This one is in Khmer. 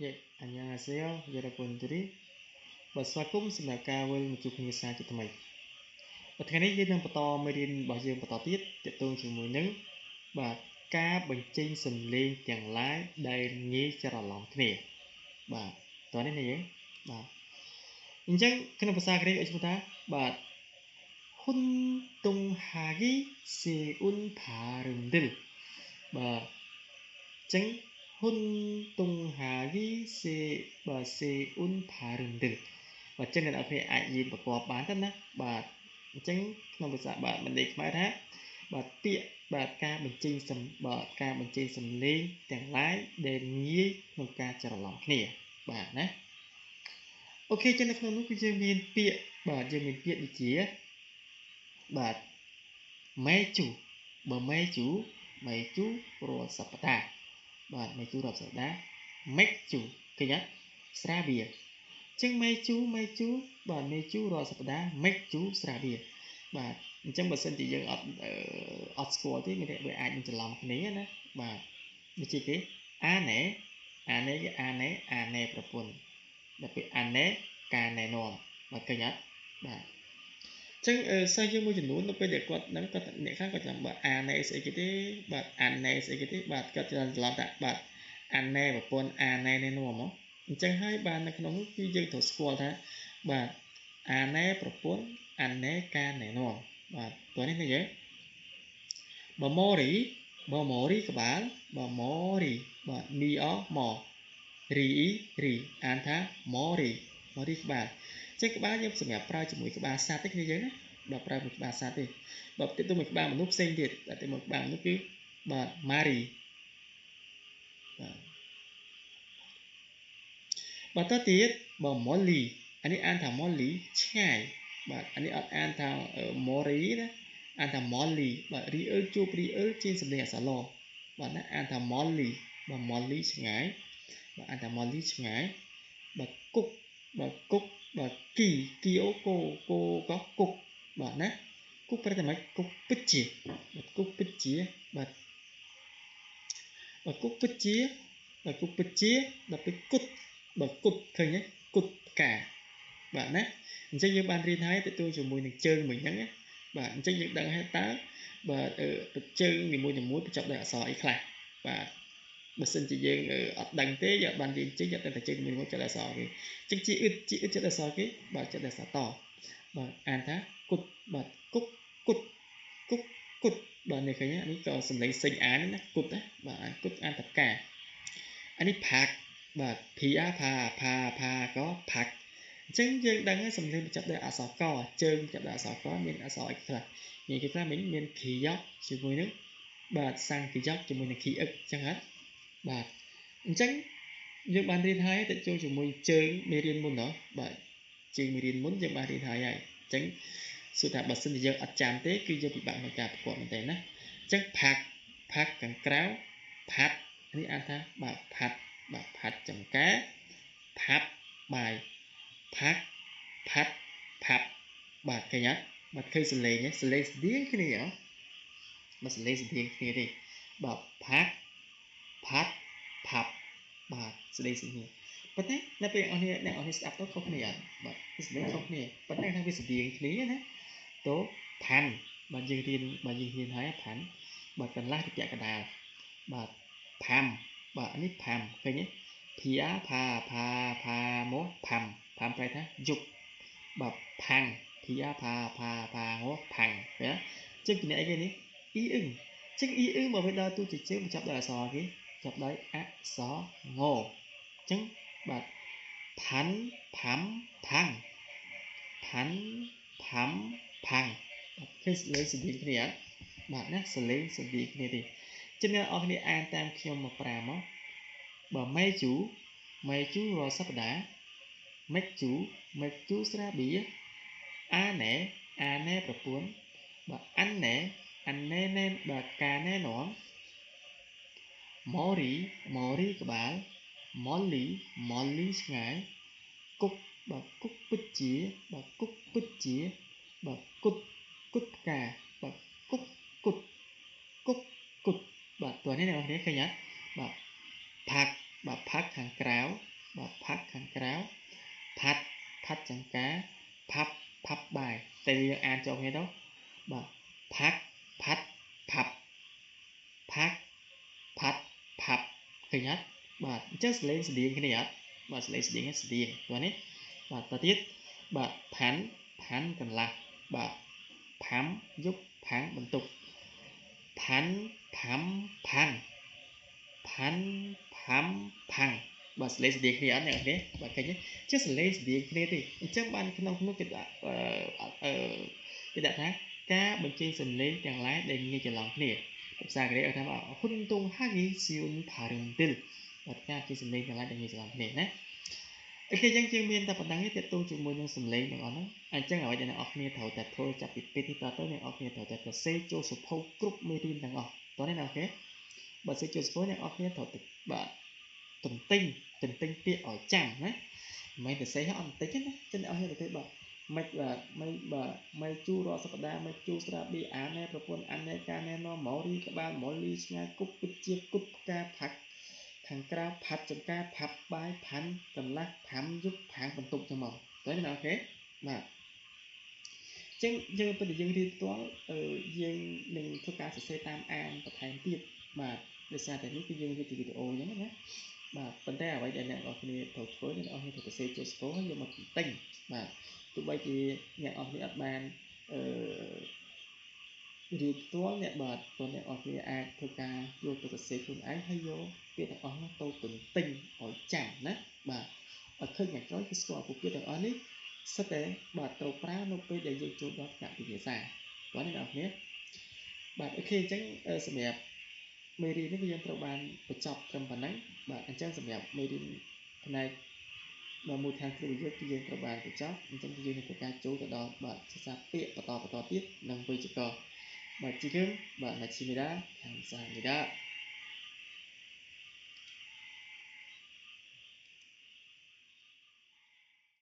예, 안녕하세요, 여러분들이 បាទស្វាគមន៍សម្រាប់ការវិលមកជួបគ្នាសាជាថ្មីបាទថ្ងៃនេះយើងនឹងបន្តមេរៀនរបស់យើងបន្តទៀតទាក់ទងជាមួយនឹងបាទការបញ្ចេញសំឡេងទាំងឡាយដែលងាយច្រឡំគ្នាបាទតោះនេះនេះយើងបាទអញ្ចឹងក្នុងភាសាកូរ៉េគេឈ្មោះថាបាទ 혼동하기 쉬운 발음들 បាទអញ្ចឹង 혼동하기 쉬 បាទ 쉬운 발음들 បាទចឹងអ្នកនរគ្នាអាចរៀនប្រកបបានទៅណាបាទអញ្ចឹងក្នុងភាសាបាទមន្ទីខ្មែរថាបាទពាក្យបាទការបញ្ចេញសំបាទការបញ្ចេញសំឡេងទាំងឡាយដែលងាយក្នុងការច្រឡំគ្នាបាទណាOK ចឹងនៅក្នុងនោះគឺយើងមានពាក្យបាទយើងមានពាក្យដូចជាបាទ 매주 បើ 매주 매주 រាល់សប្តាហ៍បាទ 매주 រាល់សប្តាហ៍ 맥주 ឃើញអត់ស្រាបៀរចឹង 매주 매주 បាទ 매주 រាល់សប្តាហ៍ 맥주 ស្រាបៀរបាទអញ្ចឹងបើសិនជាយើងអត់អត់ស្គាល់ទេមានតែវាអាចនឹងច្រឡំគ្នាណាបាទដូចជាគេ 아내 아내 គេ 아내 아내 ប្រពន្ធដល់ពេល 안내 ការណែនាំបាទឃើញអត់បាទចឹងសិស្សយើងមួយចំនួននៅពេលដែលគាត់ហ្នឹងគាត់អ្នកខ្លះគាត់ចាំបាទ 아내 ស្អីគេទេបាទ 안내 ស្អីគេទេបាទគាត់ច្រឡំថាបាទ 아내 ប្រពន្ធ 안내 ណែនាំហ៎អញ្ចឹងហើយបាទនៅក្នុងនោះគឺយើងត្រូវស្គាល់ថាបាទ 아내 ប្រពន្ធ 안내 ការណែនាំបាទតោះនេះនេះយើងបើ 머리 បើ 머리 ក្បាលបើ 머리 បាទមីអមរីអ៊ីរីអានថា 머리 머리 ក្បាលចឹងក្បាលយើងសម្រាប់ប្រើជាមួយក្បាលសត្វទេគ្នាយើងណាបើប្រើមួយក្បាលសត្វទេបើទៀតទៅមួយក្បាលមនុស្សផ្សេងទៀតតែទៅមួយក្បាលមនុស្សគឺបាទ 마리 បាទបន្តទៀតបើ 멀리 អានេះអានថា 멀리 ឆ្ងាយបាទអានេះអត់អានថា 머리 ណាអានថា 멀리 បាទរីអឺជួបរីអឺជាងសំឡេងអក្សរឡបាទណាអានថា 멀리 បាទ 멀리 ឆ្ងាយបាទអានថា 멀리 ឆ្ងាយបាទគុកបាទគុកបាទគីគីអូកូកូក៏គុកបាទណាគុកប្រែតែម៉េចគុកពិតជាបាទគុកពិតជាបាទបាទគុកពិតជាបាទគុកពិតជាដល់ពេលគុតបាទគុតឃើញទេគុតផ្កាបាទណាអញ្ចឹងយើងបានរៀនហើយទៅទទួលជាមួយនឹងជើងមួយហ្នឹងណាបាទអញ្ចឹងយើងដឹងហើយតើបាទជើងនីមួយៗបញ្ចប់ដោយអក្សរអីខ្លះបាទបើសិនជាយើងអត់ដឹងទេយើងបានរៀនជើងអត់ដឹងតែជើងនីមួយៗចប់ដោយអក្សរគេអញ្ចឹងជាអ៊ឹតជាអ៊ឹតចប់ដោយអក្សរគេបាទចប់ដោយអក្សរតបាទអានថាគុតបាទគុកគុតគុកគុតបាទនេះឃើញនេះក៏សំឡេងសេញអានណាគុតណាបាទអានគុតអានតកាអានេះផាកបាទភីអាផាផាផាក៏ផាក់អញ្ចឹងយើងដឹងហើយសំឡេងបញ្ចប់ដោយអក្សរកជើងបញ្ចប់ដោយអក្សរកមានអក្សរអីខ្លះមានគេខ្លះមានខីយ៉កជាមួយនឹងបាទសាំងគីយ៉កជាមួយនឹងខីអឹកអញ្ចឹងហ៎បាទអញ្ចឹងយើងបានរៀនហើយទៅចូលជាមួយជើងមេរៀនមុនណោះបាទជើងមេរៀនមុនយើងបានរៀនហើយហើយអញ្ចឹងសួរថាបើសិនជាយើងអត់ចាំទេគឺយើងពិបាកក្នុងការប្រកបមែនតើណាអញ្ចឹងផាក់ផាក់ខាងក្រៅផាត់នេះអានថាបាទផាត់បាទផាត់ចំការផាប់បាយផាក់ផាត់ផាប់បាទឃើញអត់បាទឃើញសលេងសលេងស្តៀងគ្នាហ៎បាទសលេងស្តៀងគ្នាទេបាទផាក់ផាត់ផាប់បាទសលេងស្តៀងគ្នាប៉ុន្តែនៅពេលអ្នកនរអ្នកនរស្ដាប់ទៅខុសគ្នាអត់បាទសលេងខុសគ្នាប៉ុន្តែថាវាស្តៀងគ្នាណាទៅផាន់បាទយើងរៀនបាទយើងរៀនហើយផាន់បាទកន្លះទៅពាក់កណ្ដាលបាទផាំបាទនេះផាំឃើញទេភីអាផាផាផាមកផាំផាំប្រែថាយប់បាទផាំងភីអាផាផាផាងផាំងឃើញចឹងពីអ្នកអីគេនេះអ៊ីអ៊ឹងចឹងអ៊ីអ៊ឹងបើវាដើរទូជាជើងបញ្ចប់ដោយអក្សរគេចប់ដោយអក្សรงចឹងបាទផាន់ផាំផាំងផាន់ផាំផាំងបាទឃើញលេងស្តៀងគ្នាអត់បាទណាសលេងស្តៀងគ្នាទេចឹងអ្នកនរគ្នាអានតាមខ្ញុំមកប្រាមកបើ 매주 매주 រាល់សប្តាហ៍ 맥주 맥주 ស្រាបៀរ 아내 아내 ប្រពន្ធបាទ 안내 안내 ណែបាទការណែនាំ 머리 머리 ក្បាល 멀리 멀리 ឆ្ងាយគុកបាទគុកពិតជាបាទគុកពិតជាបាទគុតគុតផ្កាបាទគុកគុតគុកគុតបាទតោះនេះអ្នកនរគ្នាឃើញអត់បាទផាក់បាទផាក់ខាងក្រៅ បាទ ផាត់ខាងក្រៅ ផាត់ ផាត់ចង្ការ ផាប់ ផាប់បាយ តែយើងអានចូលគ្នាទៅ បាទ ផាក់ ផាត់ ផាប់ ផាក់ ផាត់ ផាប់ ឃើញអត់? បាទ អញ្ចឹងសលេងស្តៀងគ្នាអត់? បាទ សលេងស្តៀង ស្តៀង បាទ នេះ បាទ តទៀត បាទ ផាន់ ផាន់កន្លះ បាទ ផាំយប់ ផាំងបន្ទប់ ផាន់ ផាំ ផាំង ផាន់ ផាំ ផាំង បាទ សលេងស្តៀងគ្នាអត់អ្នកនេះ? បាទ ឃើញទេ ជាសលេងស្តៀងគ្នាទេ។ អញ្ចឹងបានក្នុងនោះគេដាក់ អឺគេដាក់ថាការបញ្ចេញសំឡេងទាំងឡាយដែលងាយច្រឡំគ្នា ភាសាកូរ៉េឲ្យថាហ៊ុនតុងហាគីស៊ីឧនផារុនទិល បាទ ការជាសំឡេងទាំងឡាយដែលងាយច្រឡំគ្នាណា។ អូខេ អញ្ចឹងយើងមានតែប៉ុណ្្នឹងទេ ទាក់ទងជាមួយនឹងសំឡេងទាំងអស់ហ្នឹង។ អញ្ចឹងអ្វីដែលអ្នកនរគ្នាត្រូវតែធ្វើចាប់ពីពេលនេះតទៅ អ្នកនរគ្នាត្រូវតែសរសេរចូលសភៅគ្រប់មេរៀនទាំងអស់ តោះនេះណា។ អូខេ បើសេចូលសភៅ អ្នកនរគ្នាត្រូវតែ បាទ ទន្ទិញពាក្យឲ្យចាំណា មិនមែនតែសេអត់បន្តិចទេណា ចឹងអ្នកនរគ្នាទៅ បាទ មិន បាទ មិន បាទ មិនជូររាល់សប្តាហ៍ មិនជូរស្រាប៊ី អាណែប្រពន្ធ អាណែការណែនាំ ម៉ូរីក្បាល ម៉ូលីឆ្ងាយ គប់ពិតជាគប់ ផ្កាផាក់ខាងក្រៅ ផាត់ចំការ ផាប់បាយ ផាន់កន្លះ ផាំយប់ ផាងបន្ទប់ ចឹងមកទៅណា។ អូខេ បាទ ចឹងយើងពេលដែលយើងរៀនផ្ទាល់ យើងនឹងធ្វើការសរសេរតាមអានបន្ថែមទៀត បាទ ដោយសារតែនេះគឺយើងរៀនពីវីដេអូអញ្ចឹងណា។ បាទ ប៉ុន្តែអ្វីដែលអ្នកនរគ្នាត្រូវធ្វើ អ្នកនរគ្នាត្រូវសរសេរចូលស្គរ ហើយយកមកទិញ បាទ ទោះបីជាអ្នកនរគ្នាអត់បានអឺរៀនផ្ទាល់អ្នក បាទ ក៏អ្នកនរគ្នាអាចធ្វើការយកទៅសរសេរខ្លួនឯង ហើយយកពាក្យទាំងអស់នោះទៅទន្ទិញឲ្យចាំណា បាទ ឲ្យឃើញយ៉ាងក្រោយគឺស្គាល់ពួកពាក្យទាំងអស់នេះសិតតែ បាទ ត្រូវប្រើនៅពេលដែលយើងចូលដល់ថ្នាក់វិទ្យាសាស្ត្រ បាទ អ្នកនរគ្នា។ បាទ អូខេ អញ្ចឹងសម្រាប់មេរៀននេះគឺយើងត្រូវបានបញ្ចប់ត្រឹមប៉ុណ្ណឹង។ បាទ អញ្ចឹងសម្រាប់មេរៀនផ្នែកបាទមូលដ្ឋានគ្រឹះវិទ្យាគឺយើងត្រូវបានបញ្ចប់ អញ្ចឹងយើងនឹងធ្វើការចូលទៅដល់ បាទ សិក្សាពាក្យបន្តបន្តទៀតនិងវេយ្យាករណ៍។ បាទ ជីគឹម បាទ 마칩니다. 감사합니다.